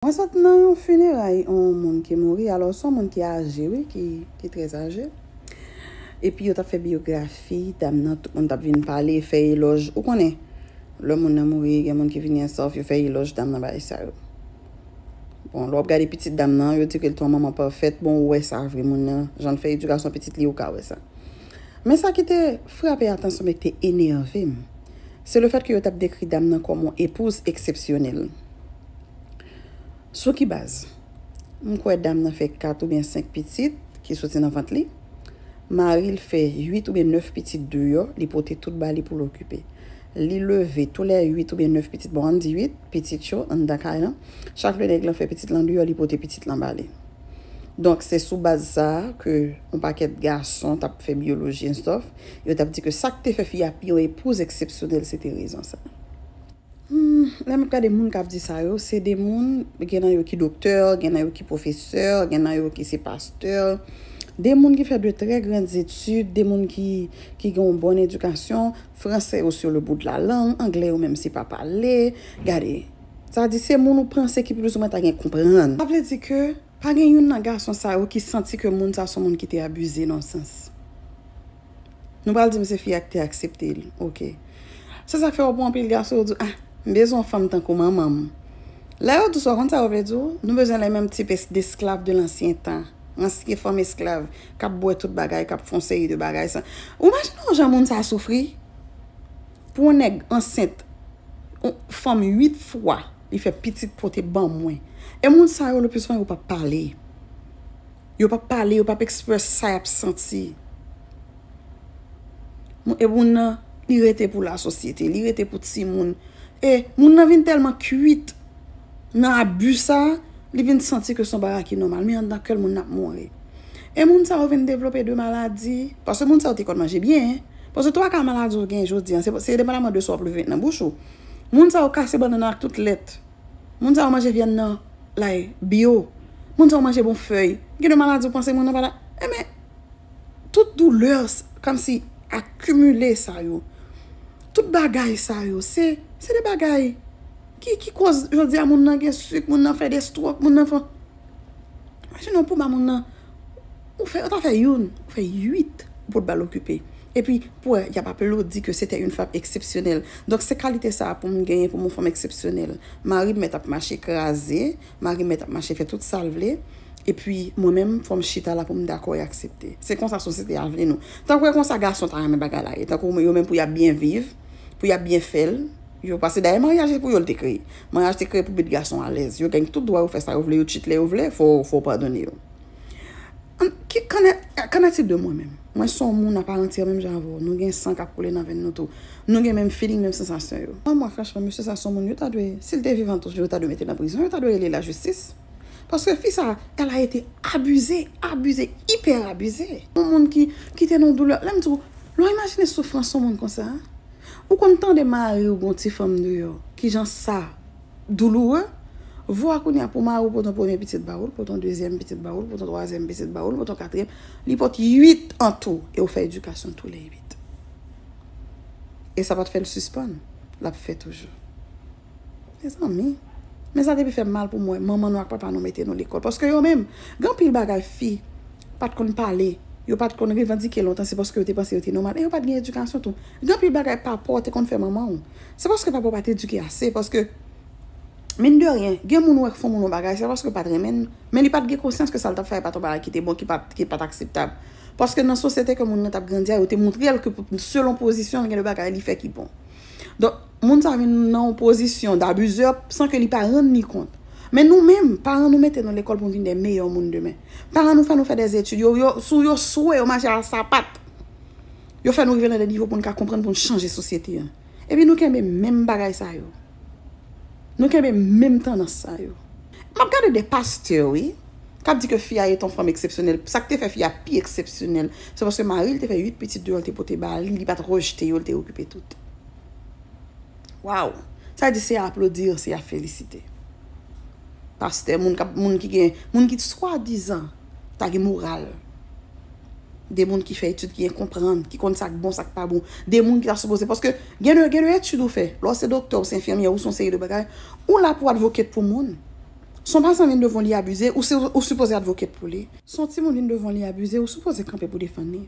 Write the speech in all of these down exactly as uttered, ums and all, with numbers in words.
Mwen sot nan yon fineray yon moun ki mouri, alò se yon moun ki aje, wi, ki, ki trè aje. Epi yo t ap fè biyografi dam nan, tout moun t ap vin pale, fè elòj. Ou konnen, lè moun nan mouri, gen moun ki vini ansanm, yo fè elòj dam nan, bagay sa yo. Bon, lè w ap gade pitit dam nan, yo di ke l te yon manman pafèt. Bon, ou wè sa vre, moun nan, jan l fè edikasyon pitit li, ou ka wè sa. Men sa ki te frape atansyon m e ki te enève m, se le fèt ke yo t ap dekri dam nan kòm yon epouz eksepsyonèl. Sou ki baz? M kwè dam nan fè kat oubyen senk pitit ki soti nan vant li. Mari l fè uit oubyen nèf pitit deyò, li pote tout ba li pou l okipe. Li leve tou lè uit oubyen nèf pitit, bon, ann di uit pitit yo anndan kay lan. Chak lè nèg lan fè pitit lan deyò, li pote pitit lan ba li. Donk, se sou baz sa a ke yon pakèt gason t ap fè biyoloji and stuff. Yo t ap di ke sa k te fè fi a pi yon epouz eksepsyonèl, se te rezon sa. Hmm, lè m ap gade moun k ap di sa yo, se de moun, gen nan yo ki doktè, gen nan yo ki pwofesè, gen nan yo ki se pastè, de moun ki fè de trè grann etid, de moun ki, ki gen yon bòn edikasyon, franse yo sur le bout de la langue, anglè yo menm se pa pale. Gade, sa di se moun ou panse ki plizoumwen ta gen konprann. Sa vle di ke pa gen youn nan gason sa yo ki santi ke moun sa se yon moun ki te abize nan sans. Nou pral di m se fi a ki te aksepte l. Oke. Se sa k fè w ap wè anpil gason yo di, ah, m bezwen yon fanm tankou manman m. Lè yo di sa, w konn sa yo vle di w? Nou bezwen les mêmes types d'esclaves de l'ancien temps. Ansyen fanm esklav, k ap bwè tout bagay, k ap fè yon seri de bagay sa. Ou imajine w jan moun sa a soufri? Pou yon nèg ansent, yon fanm uit fwa, li fè pitit pote ban mwen. E moun sa yo, le pli souvan, yo p ap pale. Yo p ap pale, yo p ap eksprès sa y ap santi. Moun- E moun nan, li rete pou lasosyete, li rete pou timoun. E moun nan vin tèlman kwit nan abi sa, li vin santi ke se yon bagay ki nòmal. Men anndan kè l, moun nan ap mouri. E moun sa yo vin devlope de maladi, paske moun sa yo te konn manje byen, paske twa ka maladi yo gen jodi a, se, se depandaman de sa w ap leve nan bouch ou. Moun sa yo kase bannann ak tout lèt. Moun sa yo manje vyann nan lay byo. Moun sa yo manje bon fèy. Gen de maladi ou panse moun nan pa la. Enben, tout doulè, s- kòmsi akimile sa yo. Tout bagay sa yo, se, se de bagay ki, ki koz jodi a moun nan gen sik, moun nan fè de strok, moun nan fè. Imajine w pou ba moun nan, ou fè, ou ta fè youn, ou fè uit, ou pot ba l okipe. Epi, pou wè, y ap aplodi ke c'était une femme exceptionnelle. Donk, se kalite sa a pou m genyen pou m yon fanm eksepsyonèl. Mari m mèt ap mache kraze, mari m mèt ap mache fè tout sa l vle. Epi, mwen menm, fò m chita la pou m dakò e aksepte. Se konsa sosyete a vle nou. Tankou e konsa gason ta renmen bagay la ye. Tankou yo menm pou y ap byen viv, pou y ap byen fè l. Yo, paske dayè maryaj se pou yo l te kreye. Maryaj te kreye pou met gason alèz. Yo gen tout dwa yo fè sa yo vle, yo cheat lè yo vle, fò, fò w padone yo. An- ki- Qu'en est, qu'en est-il de mwen menm? Mwen se yon moun aparantyè menm jan avè w. Nou gen san k ap koule nan venn nou tou. Nou gen menm feeling, menm sansasyon yo. Mwen, mwen, franchman, mesye sa se yon moun yo ta dwe, si l te vivan toujou, yo ta dwe mete l nan prizon, yo ta dwe rele lajistis. Paske fi sa, elle a été abusée, abusée, hyper abusée. Yon moun ki, ki te nan doulè. Lè m di w, lè w imajine soufrans yon moun konsa, ou konn tande mari w gon ti fanm deyò, kijan sa douloureux, vwa kounye a pou mari w pot yon premye pitit ba ou, l pot yon dezyèm pitit ba ou, l pot yon twazyèm pitit ba ou, l pot yon katriyèm, li pot uit an tou, e w fè edikasyon tou lè uit. E sa pa t fè l sispann, l ap fè toujou. Mezanmi, men sa te pi fè m mal pou mwen, manman nou ak papa nou mete nou lekòl. Paske yo menm, gen anpil bagay fi pa t konn pale, yo pa t konn revandike lontan, se paske yo te panse yo te nòmal. E yo pa t gen edikasyon tou. Gen anpil bagay papa w te konn fè manman w. Se paske papa w pa t edike ase, paske, mine de rien, gen moun wè k fè yon moun yon bagay, se paske l pa t renmen l, men li pa t gen konsyans ke sa l t ap fè a pa t yon bagay ki te bon, ki pa t, ki pa t akseptab. Paske nan sosyete ke moun nan t ap grandi a, yo te montre l ke pou- selon pozisyon l, gen de bagay li fè ki bon. Donk, moun sa vin nan yon pozisyon d'abuseur san ke li pa rann li kont. Men nou menm, paran nou mete nou lekòl pou nou vin de meyè moun demen. Paran nou fè nou fè de etid, yo, yo, sou yo swe, yo mache a sapat. Yo fè nou rive nan de nivo pou nou ka konprann, pou nou chanje sosyete an. Epi nou kenbe menm bagay sa yo. Nou kenbe menm tandans sa yo. M ap gade de pastè, wi, k ap di ke fi a est une femme exceptionnelle. Sa k te fè fi a pi eksepsyonèl, se paske mari l te fè uit pitit deyò, l te pote ba li, li pa t rejte yo, l te okipe tout. Waw! Sa di se a aplodi, se a felisite. Pastè, moun k ap, moun ki gen, moun ki swadizan ta gen moral. De moun ki fè etid, ki gen konprann, ki konn sa k bon, sa k pa bon. De moun ki ta sipoze, paske gen de, gen de etid ou fè. Lè w se doktè, ou se enfimyè, ou se yon seri de bagay, ou la pou advocate pou moun. Si yon pasan vin devan w li abize, ou, se, ou sipoze advocate pou li. Si yon timoun vin devan w li abize, ou sipoze kanpe pou defann li.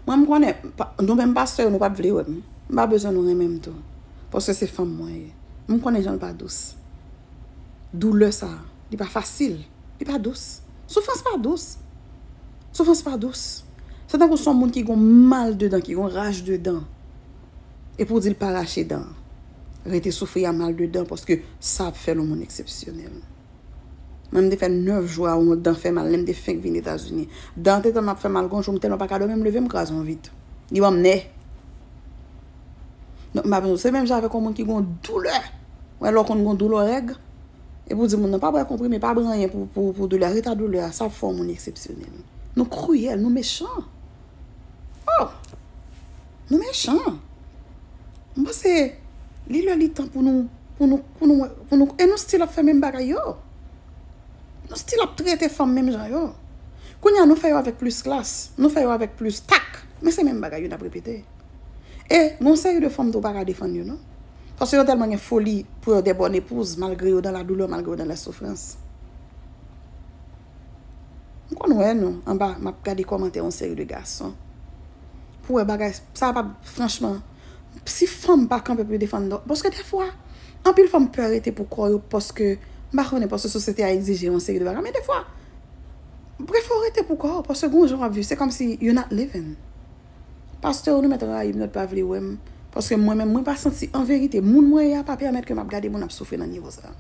Mwen, m konnen, pa- nou menm pastè yo, nou p ap vle wè m. M pa bezwen nou renmen m tou. Paske se fanm mwen ye. M konnen jan l pa dous. Doulè sa, li pa fasil. Li pa dous. Soufrans pa dous. Soufrans pa dous. Se tankou se yon moun ki gon mal dedan, ki gon raj dedan. Epi w di l pa rache dan. Rete soufri a mal dedan paske sa ap fè l yon moun eksepsyonèl. Mwen, m te fè nèf jou a yon dan fè mal, lè m te fenk vin Etazini. Dan te tèlman ap fè mal, gon jou m tèlman pa ka dòmi, m leve, m kraze yon vit. Li ban m nè. Donk, m pa bezwen, se menm jan avèk yon moun ki gon doulè. Wè, lè w konn gon doulè règ, epi w di moun nan, pa bwè konprime, pa bwè anyen pou, pou, pou doulè a, rete a doulè a, sa ap fè yon moun eksepsyonèl. Nou kriyèl, nou mechan. Oh! Nou mechan. M panse, li lè li tan pou nou, pou nou, pou nou, pou nou, e nou still ap fè menm bagay yo. Nou still ap trete fanm menm jan yo. Kounye a, nou fè yo avèk plis klas, nou fè yo avèk plis tak, men se menm bagay yo n ap repete. E gon seri de fanm tou pa ka defann yo, non. Paske yo tèlman gen foli pou yo de bòn epouz, malgre yo dans la douleur, malgre yo dans la souffrance. M konn wè nou anba, m ap gade kòmantè yon seri de gason. Pou wè bagay, sa pa, franchman, si fanm pa kanpe pou yo defann, paske defwa, anpil fanm pè rete pou kò yo, paske, m pa konnen, paske sosyete a egzije yon seri de bagay, men defwa, prefere w rete pou kò w, paske gon jan w ap viv, se kòmsi you not living. Pastè yo, nou mèt rayi m, nou pa vle wè m. Paske mwen menm, mwen pa santi, an verite, moun mwen ye a pa pèmèt ke m ap gade moun ap soufri nan nivo sa.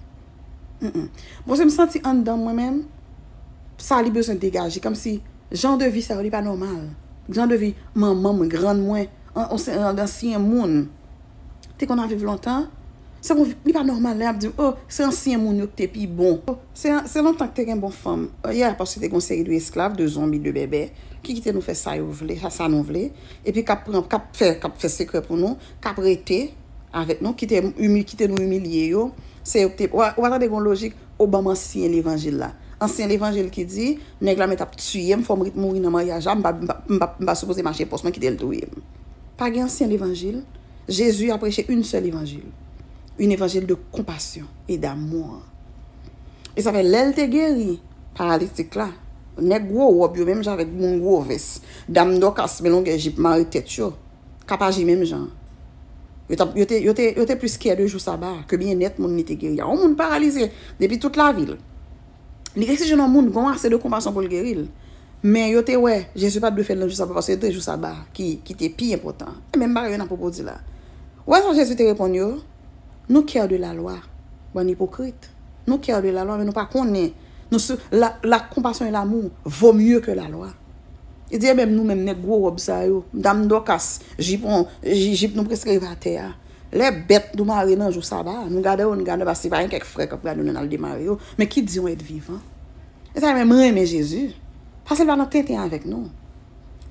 Mm, mm. Bon, se m santi anndan mwen menm, sa li bezwen degaje. Kòmsi jan de vi sa yo, li pa nòmal. Jan de vi manman mwen, grann mwen, an, an, an, ansyen moun te konn ap viv lontan. Se bon, li pa nòmal lè y ap di, oh, se ansyen moun yo ki te pi bon. Oh, se, se lontan ki te gen bon fanm. Oh, yeah, paske te gen yon seri de esklav, de zonbi, de bèbè, ki kite nou fè sa yo vle, sa, sa nou vle. Epi k ap pran, k ap fè, k ap fè sekrè pou nou, k ap rete avèk nou, kite, imi, kite nou imilye yo. Se yo ki te, ou pa, ou pa tande gen yon lojik, o ban m ansyen levanjil la. Ansyen levanjil ki di, nèg la mèt ap tiye m, fò m ret mouri nan maryaj la, m pa, m pa, m pa, m pa sipoze mache pòs mwen, kite l touye m. Pa gen ansyen levanjil. Jezi a preche yon sèl evanjil. Yon evanjil de konpasyon e damou. E sa fè lè l te geri paralitik la, nèg gwo wòb yo, menm jan avèk moun gwo vès, dam Dòkas, men longè jip, mare tèt yo, k ap aji menm jan. Yo t ap, yo te, yo te, yo te plis kè de jou saba a ke byennèt moun li te geri a. Yon moun paralize depi tout lavi l. Li resi jwenn yon moun, gen ase de konpasyon pou l geri l. Men yo te wè, Jezi pa t dwe fè l nan jou saba, paske se te jou saba ki, ki te pi enpòtan. E menm bagay yo nan pwopo di la. Ou wè sa Jezi te reponn yo? Nous cœur de la loi, bann ipokrit. Nous cœur de la loi, men nou pa konnen. Nou sou, la, la compassion et l'amour vaut mieux que la loi. Li di, e menm nou menm nèg gwo wòb sa yo, dam Dòkas, jipon, ji- jip nou prèske rive atè a. Lè bèt nou mare nan jou saba, nou gade yo, nou gade, paske se pa yon kèk frè k ap gade nou, n al demare yo. Men ki di yon èt vivan? E sa menm renmen Jezi. Paske l pa nan tenten avèk nou.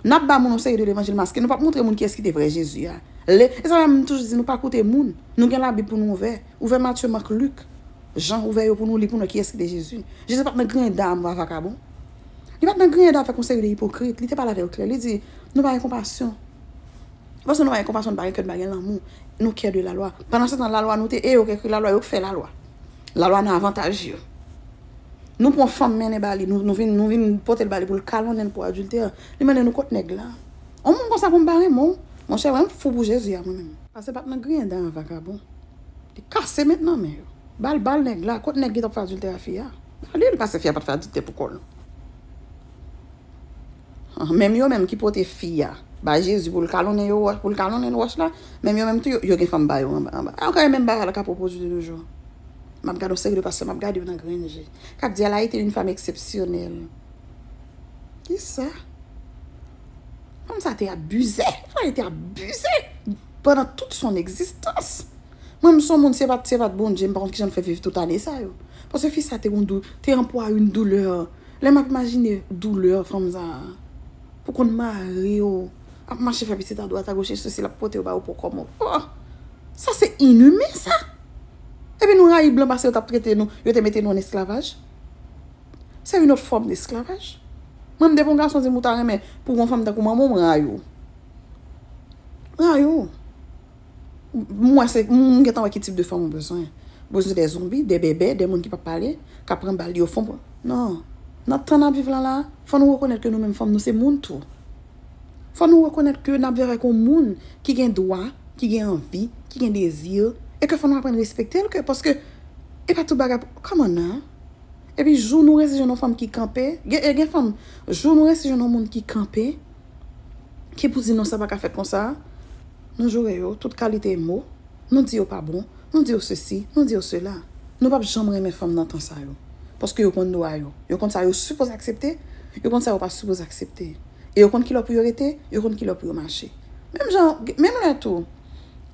N ap ba moun yon seri de levanjil maske, nou p ap montre moun kiyès ki te vrè Jezi a. Lè, e sa menm m toujou di, nou pa koute moun. Nou gen Labib pou nou ouvè. Ouvè Matye, Mak, Lik, Jan, ouvè yo pou nou li, pou nou kiyès ki te Jezi. Jezi pa t nan griyen dan a vakabon. Li pa t nan griyen dan avèk yon seri de ipokrit. Li te pale avè yo klè. Li di, nou pa gen konpasyon. Paske nou pa gen konpasyon, nou pa gen kè, nou pa gen lanmou. Nou cœur de la loi. Pandan se tan, lalwa nou te, e yo k ekri lalwa, yo k fè lalwa. Lalwa nan avantaj yo. Nou pran fanm mennen ba li, nou, nou vin, nou vin pote l ba li pou l kalonnen l pou adiltè. Li mande nou kot nèg la. On moun konsa pou m pa renmen w. Monchè, mwen m fou pou Jezi a mwen menm. Pase pa t nan griyen dan an vakabon. Li kase met nan men yo. Ba l, ba l nèg la, kot nèg ki t ap fè adiltè a fi a? Ba li l, pase fi a pa t fè adiltè pou kò l. Menm yo menm ki pote fi a bay Jezi pou l kalonnen yo wòch, pou l kalonnen wòch la, menm yo menm tou yo, yo gen fanm ba yo anba, anba. Ankò e menm bagay la k ap repwodui de nos jours. M ap gade yon seri de pastè, m ap gade yo nan grenn je. K ap di, elle a été une femme exceptionnelle. Kisa? Fanm sa te abize. Fanm sa te abize pandan tout son egzistans. Mwen, m se yon moun, se pa t, se pa t Bondye, m pa konn kijan l fè viv tout ane sa yo. Paske fi sa te gon dou, te anpwa yon doulè. Lè m ap imajine doulè fanm sa a, pou konn mare yo, ap mache fè pitit adwat agoch, e sesi, l ap pote yo ba yo pou kòman. Oh! Sa se inimen, sa! Epi nou rayi blan paske yo t ap trete nou, yo te mete nou an esklavaj. Se yon lòt fòm desklavaj. Mwen, m depi yon gason di m ou ta renmen pou yon fanm tankou manman w, m rayi w. M rayi w. M wè se, m gentan wè ki tip de fanm ou bezwen. Bezwen de zonbi, de bèbè, de moun ki p ap pale, k ap pran bal yo fon. Non. Nan tan n ap viv lan la, fò nou rekonèt ke nou menm fanm, nou se moun tou. Fò nou rekonèt ke n ap viv avèk yon moun ki gen dwa, ki gen anvi, ki gen dezi, e ke fò nou aprann respekte l, ke, paske e pa tout bagay, kòman nan? Epi jou nou resi jwenn yon fanm ki kanpe, gen, e gen fanm, jou nou resi jwenn yon moun ki kanpe, ki pou di non, sa pa ka fèt konsa, nou joure yo, tout kalite mo, nou di yo pa bon, nou di yo sesi, nou di yo sela. Nou p ap janm renmen fanm nan tan sa yo. Paske yo konn dwa yo. Yo konn sa yo sipoze aksepte, yo konn sa yo pa sipoze aksepte. E yo konn kilè pou yo rete, yo konn kilè pou yo mache. Menm jan, menm lè tou,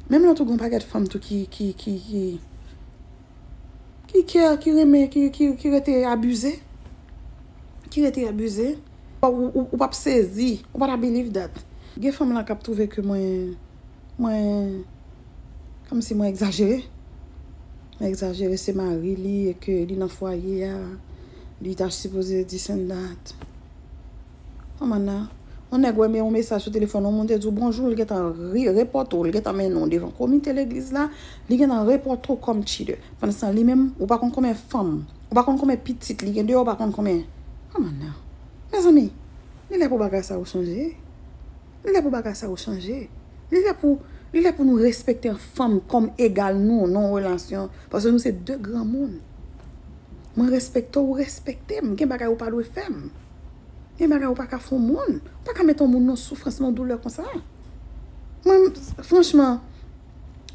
menm lè tou, gen yon pakèt fanm tou ki, ki, ki, ki, ki kè, ki renmen, ki, ki, ki rete abize. Ki rete abize. Ou, ou, ou p ap sezi, ou pa ta believe that. Gen fanm la k ap twouve ke mwen, mwen, kòmsi mwen egzajere. Mwen egzajere, se mari li, e ke li nan fwaye a, li ta sipoze this and that. Kòman nan? Yon nèg wè men yon mesaj sou telefòn, yon moun te di w bonjou, li gentan ri, repòte w, li gentan mennen w devan komite legliz la, li gentan repòte w kòm cheater. Pandan li menm, ou pa konn konbyen fanm, ou pa konn konbyen pitit li gen deyò, ou pa konn konbyen. Kòman nan? Mezanmi, li lè pou bagay sa yo chanje. Li lè pou bagay sa yo chanje. Li lè pou, li lè pou nou respekte fanm kòm egal nou nan yon relasyon. Paske nou se de granmoun. Mwen respekte w, ou respekte m. Gen bagay ou pa dwe fè m. Gen bagay ou pa ka fè yon moun. Ou pa ka mete yon moun nan soufrans, nan doulè konsa. Mwen, franchman,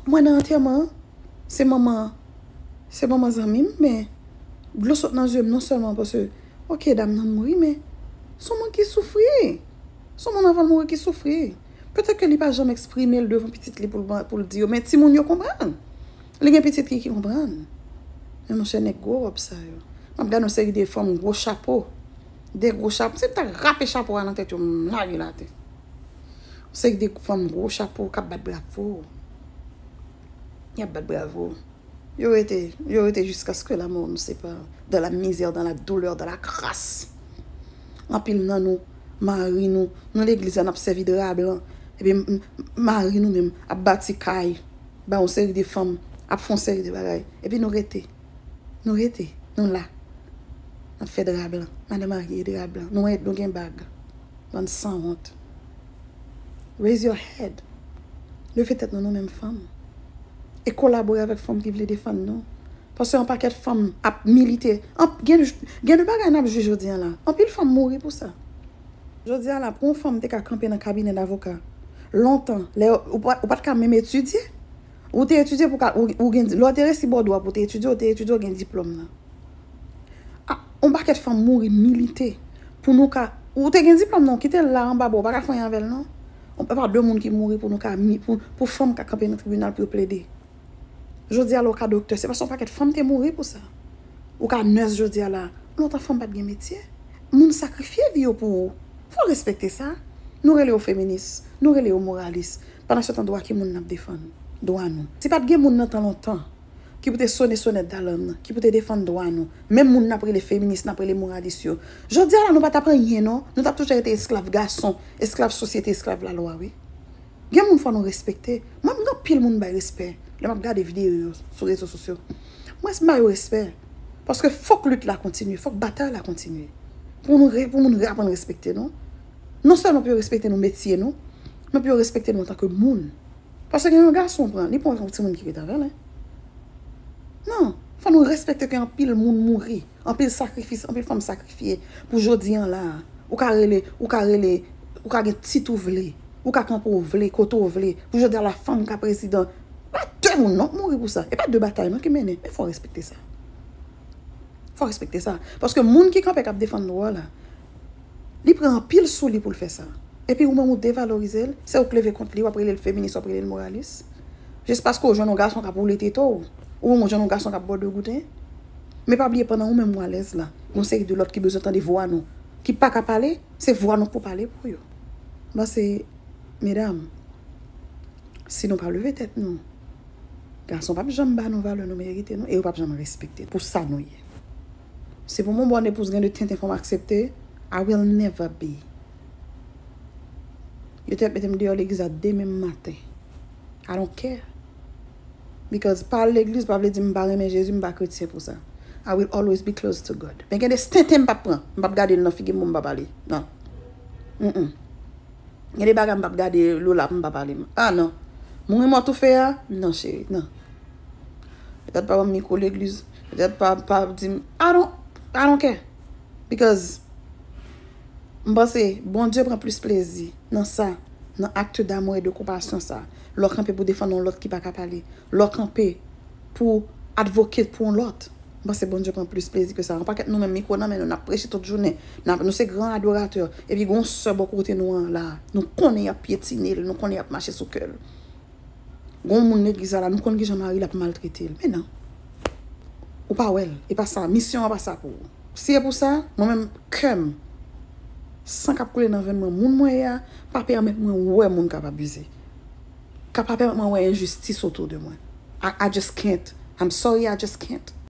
mwen nan antèman, se manman, se manman zanmi m, men dlo sot nan zye m non sèlman paske, oke, dam nan mouri, men se yon moun ki soufri. Se yon moun anvan l mouri ki soufri. Petèt ke li pa janm eksprime l devan pitit li pou l, pou l di yo, men timoun yo konprann. Li gen pitit ki, ki konprann. Men monchè, nèg gwo wòb sa yo. M ap gade yon seri de fanm gwo chapo. De gwo chapo. Si m ta rape chapo a nan tèt yo, m lage l atè. Yon seri de fanm gwo chapo k ap bat bravo. Y ap bat bravo. Yo rete, yo rete jusqu'à ce que la mort nous sépare. Dans la misère, dans la douleur, dans la crasse. Anpil nan nou, mari nou, nou legliz la n ap sèvi dra blan. Epi m, m, mari nou menm ap bati kay, ba yon seri de fanm, ap fè yon seri de bagay. Epi nou rete. Nou rete. Nou la. N ap fè dra blan. Madan marye dra blan. Nou, nou gen bag. Bann sanwont. Raise your head. Leve tèt nou, nou menm fanm. E kolabore avèk fanm ki vle defann nou. Paske yon pakèt fanm ap milite. An, gen, gen de bagay n ap jwe jodi a la. Anpil fanm mouri pou sa. Jodi a la, pou yon fanm te ka kanpe nan kabinè davoka, lontan, lè ou pa, ou pa t ka menm etidye, ou te etidye pou ka, ou, ou gen, lè w te resi bò dwa pou te etidye, ou te etidye, ou gen diplòm nan. A, yon pakèt fanm mouri milite pou nou ka, ou te gen diplòm nan, kite l la anba bò, ou pa ka fè anyen avè l non. E pa de moun ki mouri pou nou ka, pou, pou fanm ka kanpe nan tribinal pou yo plede. Jodi a la, ou ka doktè, se paske yon pakèt fanm te mouri pou sa. Ou ka nès jodi a la. Lontan fanm pa t gen metye. Moun sakrifye vi yo pou ou. Fò w respekte sa. Nou rele yo feminis, nou rele yo moralis. Pandan se tan, dwa ki moun n ap defann? Dwa nou. Si pa t gen moun nan tan lontan ki pou te sone sonèt dalam nan, ki pou te defann dwa nou, menm moun n ap rele feminis, n ap rele moralis yo, jodi a la, nou pa t ap anyen non. Nou t ap toujou rete esklav gason, esklav sosyete, esklav lalwa, wi. Gen moun fò nou respekte. Mwen, m gen anpil moun m bay respè lè m ap gade videyo yo sou rezo sosyo. Mwen, m ba yo respè. Paske fòk lit la kontinye, fòk batay la kontinye. Pou nou re, pou moun reaprann respekte nou. Non sèlman pou yo respekte nou metye nou, men pou yo respekte nou antanke moun. Paske gen yon gason pran, li pran yon timoun ki ret avè l, hein. Non, fò nou respekte ke anpil moun mouri, anpil sakrifis, anpil fanm sakrifye pou jodi an la. Ou ka rele, ou ka rele, ou ka gen tit ou vle, ou ka kanpe ou vle, kote ou vle, pou jodi a la fanm ka prezidan. Pa de moun non k mouri pou sa. E pa de batay non ki mennen. Men fò w respekte sa. Fò w respekte sa. Paske moun ki kanpe k ap defann dwa w la, li pran anpil sou li pou l fè sa. Epi ou menm ou devalorize l, se ou k leve kont li, w ap rele l feminis, w ap rele l moralis. Jis paske w jwenn yon gason k ap woule tete w, ou jwenn yon gason k ap ba w degouten. Men pa bliye, pandan ou menm ou alèz la, gen yon seri de lòt ki bezwen tande vwa nou, ki pa ka pale, se vwa nou k pou pale pou yo. M panse, medam, si nou pa leve tèt nou, gason p ap janm ba nou valè nou merite nou, e yo p ap janm respekte nou pou sa nou ye. Si pou mwen, bon, epouz gen de tenten fò m aksepte, I will never be. Yo te mete m deyò legliz la demen maten. I don't care. Because pa al legliz pa vle di m pa renmen Jezi, m pa kretyen pou sa. I will always be close to God. Men gen de tenten m p ap pran. M p ap gade l nan figi m pou m pa pale. Non. Mm-mm. Gen de bagay m p ap gade Lola pou m pa pale. Ah non. Mouri mò toufe a? Non, cheri, non. Petèt pa ban m mikwo legliz. Petèt pa, pa di m. I don't, I don't care. Because m panse Bondye pran plis plezi nan sa, nan acte d'amour et de compassion sa. Lè w kanpe pou defann yon lòt ki pa ka pale. Lè w kanpe pou advocate pou yon lòt. M panse Bondye pran plis plezi ke sa. Yon pakèt nou menm mikwo nan men nou, n ap preche tout jounen. N ap, nou se gran adoratè. Epi gen yon sè bò kote nou an la. Nou konnen y ap pyetine l, nou konnen y ap mache sou kè l. Gen yon moun legliz la la, nou konn kijan mari l ap maltrete l. Men non. Ou pa wè l. E pa sa. Misyon an pa sa pou ou. Si e pou sa, mwen menm, kè m, san k ap koule nan venn mwen, moun mwen ye a, pa pèmèt mwen wè moun k ap abize. Ka pa pèmèt mwen wè enjistis otou de mwen. I, I just can't. I'm sorry, I just can't.